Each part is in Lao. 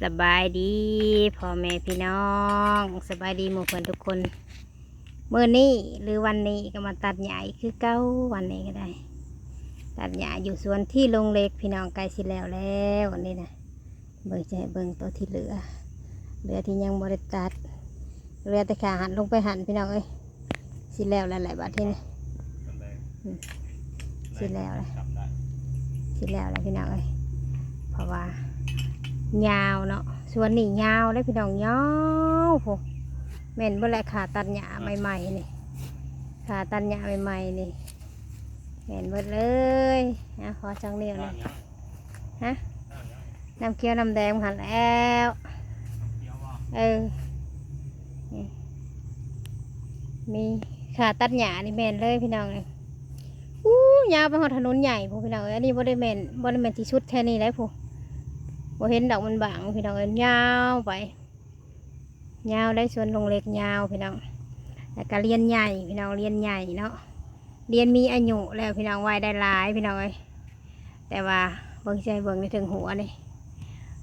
ສະບາຍດີພໍ່ແມ່ພີ່ນ້ອງ ສະບາຍດີໝູ່ເພື່ອນທຸກຄົນ. ມື້ນີ້ ຫຼື ວັນນີ້ກໍມາຕັດຫຍ້າອີກຄືເກົ່າ. ວັນນີ້ກໍໄດ້ຕັດຫຍ້າຢູ່ສວນທີ່ໂລງເຫຼັກພີ່ນ້ອງ ໃກ້ຊິແລ້ວແລ້ວນີ້ນະ. ເບິ່ງ ຈະໃຫ້ເບິ່ງໂຕທີ່ເຫຼືອ ເຫຼືອທີ່ຍັງບໍ່ໄດ້ຕັດ ເຫຼືອແຕ່ຂາຫັ້ນລົງໄປຫັ້ນພີ່ນ້ອງເອີຍ. ຊິແລ້ວແລ້ວແຫຼະບາດທີນີ້ ອືມ ຊິແລ້ວແລ້ວ ຊິແລ້ວແລ້ວພີ່ນ້ອງເອີຍ. ເພາະວ່າຍາວເນາະ ສວນນີ້ຍາວເດ້ພີ່ນ້ອງ ຍາວພຸ້ນ. ແມ່ນເບິດແຫຼະ ຂາຕັດຫຍ້າໃໝ່ໆນີ້ ຂາຕັດຫຍ້າໃໝ່ໆນີ້ ແມ່ນເບິດເລີຍ. ອ່ະ ຂໍສອງນິ້ວນີ້ ຮະ ນ້ຳຂຽວນ້ຳແດງຫັ້ນແລ້ວ ນ້ຳຂຽວບໍ່? ເອີ ນີ້ ມີຂາຕັດຫຍ້ານີ້ແມ່ນເລີຍພີ່ນ້ອງເອີຍ. ອູ້ ຍາວໄປຮອດຖະໜົນໃຫຍ່ພຸ້ນພີ່ນ້ອງເອີຍ. ອັນນີ້ບໍ່ໄດ້ແມ່ນ ບໍ່ໄດ້ແມ່ນທີ່ສຸດແຖວນີ້ໄດ໋ພຸ້ນ ບໍ່ເຫັນດອກ ມັນບາງພີ່ນ້ອງເອີຍ ຍາວໄປ ຍາວໄດ໋ ສວນໂລງເຫຼັກຍາວພີ່ນ້ອງ. ແລ້ວກໍລຽນໃຫຍ່ພີ່ນ້ອງ ລຽນໃຫຍ່ເນາະ ລຽນມີອາຍຸແລ້ວພີ່ນ້ອງ ໄວ້ໄດ້ຫຼາຍພີ່ນ້ອງເອີຍ. ແຕ່ວ່າເບິ່ງ ຊິໃຫ້ເບິ່ງໃນເທິງຫົວນີ້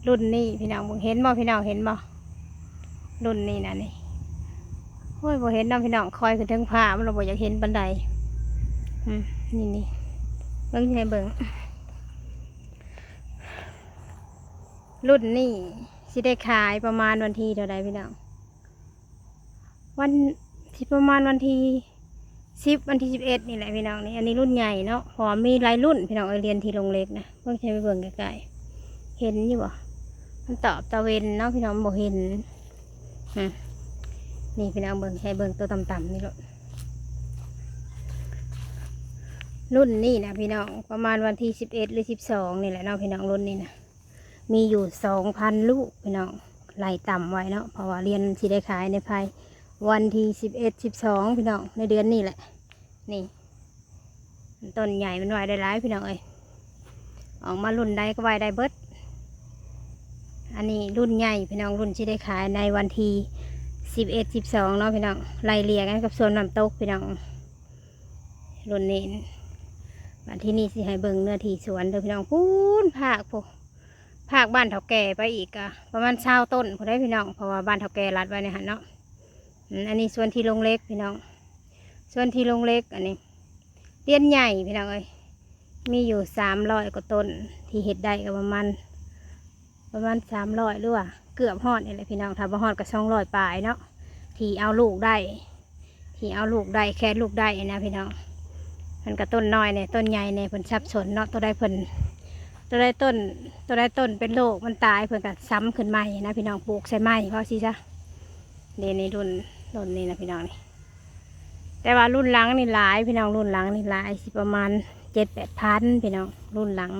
ລຸ້ນນີ້ພີ່ນ້ອງ ເບິ່ງເຫັນບໍ່ພີ່ນ້ອງ ເຫັນບໍ່? ລຸ້ນນີ້ນະນີ້ ໂອ້ຍ ບໍ່ເຫັນເນາະພີ່ນ້ອງ ຄອຍຂຶ້ນເທິງຟ້າ ມັນລະບໍ່ຢາກເຫັນປານໃດ. ອືມ ນີ້ໆ ເບິ່ງ ຊິໃຫ້ເບິ່ງ ລຸ້ນນີ້ຊິໄດ້ຂາຍປະມານວັນທີເທົ່າໃດພີ່ນ້ອງ? ວັນ ຊິປະມານວັນທີສິບ ວັນທີສິບເອັດນີ້ແຫຼະພີ່ນ້ອງ. ນີ້ ອັນນີ້ລຸ້ນໃຫຍ່ເນາະ ເພາະວ່າມີຫຼາຍລຸ້ນພີ່ນ້ອງເອີຍ ລຽນທີ່ໂລງເຫຼັກນະ. ເບິ່ງ ຊິໃຫ້ເບິ່ງໃກ້ໆ ເຫັນຢູ່ບໍ່? ມັນຕອບຕາເວັນເນາະພີ່ນ້ອງ ມັນບໍ່ເຫັນ. ອືມ ນີ້ພີ່ນ້ອງເບິ່ງ ໃຫ້ເບິ່ງໂຕຕ່ຳໆນີ້ໂລດ. ລຸ້ນນີ້ນະພີ່ນ້ອງ ປະມານວັນທີສິບເອັດ ຫຼື ສິບສອງນີ້ແຫຼະເນາະພີ່ນ້ອງ ລຸ້ນນີ້ນະ. ມີຢູ່ສອງພັນລູກພີ່ນ້ອງ ໄລ່ຕຳໄວ້ເນາະ ເພາະວ່າລຽນຊິໄດ້ຂາຍໃນພາຍວັນທີສິບເອັດ ສິບສອງພີ່ນ້ອງ ໃນເດືອນນີ້ແຫຼະ. ນີ້ ຕົ້ນໃຫຍ່ ມັນໄວ້ໄດ້ຫຼາຍພີ່ນ້ອງເອີຍ ອອກມາລຸ້ນໃດກໍໄວ້ໄດ້ເບິດ. ອັນນີ້ລຸ້ນໃຫຍ່ພີ່ນ້ອງ ລຸ້ນຊິໄດ້ຂາຍໃນວັນທີສິບເອັດ ສິບສອງເນາະພີ່ນ້ອງ ໄລ່ເລ່ຍກັນກັບສວນນ້ຳຕົກພີ່ນ້ອງ ລຸ້ນນີ້. ບັດທີນີ້ຊິໃຫ້ເບິ່ງເນື້ອທີ່ສວນເດີພີ່ນ້ອງ ພຸ້ນພາກພຸ້ນ ພາກບ້ານເຖົ້າແກ່ໄປອີກກະປະມານຊາວຕົ້ນພຸ້ນເດ້ພີ່ນ້ອງ ເພາະວ່າບ້ານເຖົ້າແກ່ລັດໄວ້ໃນຫັ້ນເນາະ. ອືມ ອັນນີ້ສວນທີ່ໂລງເຫຼັກພີ່ນ້ອງ ສວນທີ່ໂລງເຫຼັກ ອັນນີ້ລຽນໃຫຍ່ພີ່ນ້ອງເອີຍ ມີຢູ່ສາມຮ້ອຍກວ່າຕົ້ນ ທີ່ເຮັດໄດ້ກໍປະມານ ປະມານສາມຮ້ອຍ ຫຼືວ່າເກືອບຮອດນີ້ແຫຼະພີ່ນ້ອງ ຖ້າບໍ່ຮອດກໍສອງຮ້ອຍປາຍເນາະ ທີ່ເອົາລູກໄດ້ ທີ່ເອົາລູກໄດ້ ແຄະລູກໄດ້ນະພີ່ນ້ອງ. ມັນກໍຕົ້ນນ້ອຍແດ່ ຕົ້ນໃຫຍ່ແດ່ ເພິ່ນສັບສົນເນາະ ໂຕໃດເພິ່ນ ໂຕໃດຕົ້ນ ໂຕໃດຕົ້ນເປັນໂລກມັນຕາຍ ເພິ່ນກໍຊຳຂຶ້ນໃໝ່ນະພີ່ນ້ອງ ປູກໃສ່ໃໝ່ ເວົ້າຊີ້ຊະ. ເດ ໃນລຸ້ນ ລຸ້ນນີ້ນະພີ່ນ້ອງນີ້ ແຕ່ວ່າລຸ້ນຫຼັງນີ້ຫຼາຍພີ່ນ້ອງ ລຸ້ນຫຼັງນີ້ຫຼາຍ ຊິປະມານເຈັດແປດພັນພີ່ນ້ອງ ລຸ້ນຫຼັງ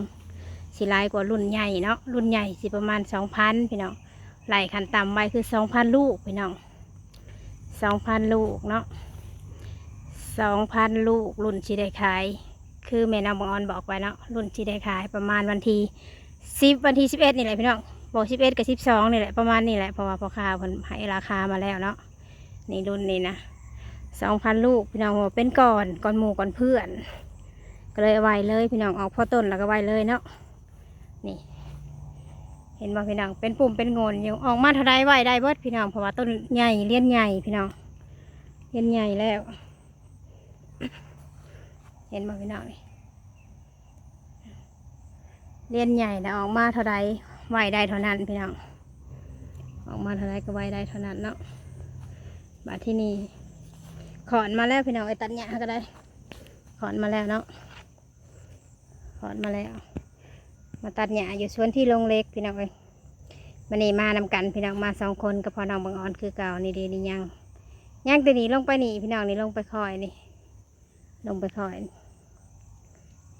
ຊິຫຼາຍກວ່າລຸ້ນໃຫຍ່ເນາະ ລຸ້ນໃຫຍ່ຊິປະມານສອງພັນພີ່ນ້ອງ. ໄລ່ຂັ້ນຕ່ຳໄວ້ຄືສອງພັນລູກພີ່ນ້ອງ ສອງພັນລູກເນາະ ສອງພັນລູກ ລຸ້ນຊິໄດ້ຂາຍ ຄືແມ່ນ້ອງບັງອອນບອກໄວ້ເນາະ ລຸ້ນຊິໄດ້ຂາຍປະມານວັນທີສິບ ວັນທີສິບເອັດນີ້ແຫຼະພີ່ນ້ອງ ບໍ່ ສິບເອັດກັບສິບສອງນີ້ແຫຼະ ປະມານນີ້ແຫຼະ ເພາະວ່າພໍ່ຄ້າເພິ່ນໃຫ້ລາຄາມາແລ້ວເນາະ. ນີ້ລຸ້ນນີ້ນະ ສອງພັນລູກພີ່ນ້ອງ ເປັນກ່ອນ ກ່ອນໝູ່ກ່ອນເພື່ອນ ກໍເລີຍໄວ້ເລີຍພີ່ນ້ອງ ອອກພໍຕົ້ນແລ້ວກໍໄວ້ເລີຍເນາະ. ນີ້ ເຫັນບໍ່ພີ່ນ້ອງ ເປັນປຸ່ມເປັນໂງ່ນຢູ່ ອອກມາເທົ່າໃດໄວ້ໄດ້ເບິດພີ່ນ້ອງ ເພາະວ່າຕົ້ນໃຫຍ່ ລຽນໃຫຍ່ພີ່ນ້ອງ ລຽນໃຫຍ່ແລ້ວ. ເຫັນບໍ່ພີ່ນ້ອງນີ້ ລຽນໃຫຍ່ແລ້ວ ອອກມາເທົ່າໃດໄວ້ໄດ້ເທົ່ານັ້ນພີ່ນ້ອງ ອອກມາເທົ່າໃດກໍໄວ້ໄດ້ເທົ່ານັ້ນເນາະ. ບາດທີນີ້ຂອນມາແລ້ວພີ່ນ້ອງເອີຍ ຕັດຫຍ້າກໍໄດ້ ຂອນມາແລ້ວເນາະ ຂອນມາແລ້ວ ມາຕັດຫຍ້າຢູ່ສວນທີ່ໂລງເຫຼັກພີ່ນ້ອງເອີຍ. ມື້ນີ້ມານຳກັນພີ່ນ້ອງ ມາສອງຄົນກັບພໍ່ນ້ອງບັງອອນຄືເກົ່າ. ນີ້ເດ ນີ້ຍ່າງ ຍ່າງແຕ່ນີ້ລົງໄປນີ້ພີ່ນ້ອງ ນີ້ລົງໄປຄ່ອຍນີ້ ລົງໄປຄ່ອຍ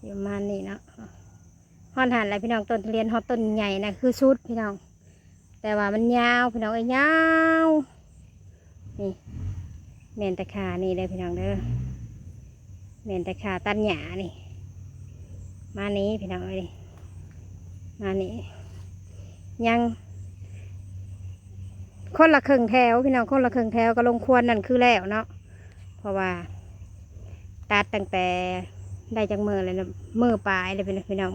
ຢູ່ປະມານນີ້ເນາະ. ຮອດຫັ້ນແຫຼະພີ່ນ້ອງ ຕົ້ນທຸລຽນຮອດຕົ້ນໃຫຍ່ນະ ຄືສຸດພີ່ນ້ອງ ແຕ່ວ່າມັນຍາວພີ່ນ້ອງເອີຍ ຍາວ. ນີ້ ແມ່ນແຕ່ຂານີ້ເດີພີ່ນ້ອງເດີ ແມ່ນແຕ່ຂາຕັດຫຍ້ານີ້ ມານີ້ພີ່ນ້ອງເອີຍ ມານີ້ ຍັງຄົນລະເຄິ່ງແຖວພີ່ນ້ອງ ຄົນລະເຄິ່ງແຖວ ກໍລົງຄວນນັ້ນຄືແລ້ວເນາະ. ເພາະວ່າຕັດຕັ້ງແຕ່ໄດ້ຈັກມື້ແລ້ວນະ ມື້ປາຍແລ້ວພີ່ນ້ອງ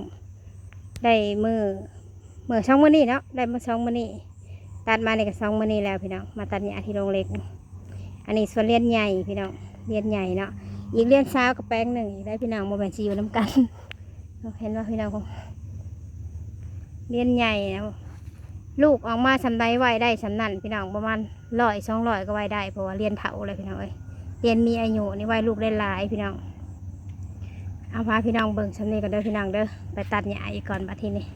ໄດ້ມື້ ມື້ ສອງມື້ນີ້ເນາະ ໄດ້ມາສອງມື້ນີ້ ຕັດມານີ້ກໍສອງມື້ນີ້ແລ້ວພີ່ນ້ອງ ມາຕັດຫຍ້າທີ່ໂຮງເຫຼັກ. ອັນນີ້ສວນລຽນໃຫຍ່ພີ່ນ້ອງ ລຽນໃຫຍ່ເນາະ ອີກລຽນສາວກໍແປງໜຶ່ງອີກໄດ້ພີ່ນ້ອງ ບໍ່ແມ່ນຊິຢູ່ນຳກັນ ເຫັນບໍ່ພີ່ນ້ອງ ລຽນໃຫຍ່ນະ ລູກອອກມາສ່ຳໃດໄວ້ໄດ້ສ່ຳນັ້ນພີ່ນ້ອງ ປະມານຮ້ອຍສອງຮ້ອຍກໍໄວ້ໄດ້ ເພາະວ່າລຽນເຖົ້າແລ້ວພີ່ນ້ອງເອີຍ ລຽນມີອາຍຸນີ້ໄວ້ລູກໄດ້ຫຼາຍພີ່ນ້ອງ. ເອົາ ພາພີ່ນ້ອງເບິ່ງສ່ຳນີ້ກ່ອນເດີພີ່ນ້ອງເດີ ໄປຕັດຫຍ້າອີກກ່ອນບັດທີນີ້.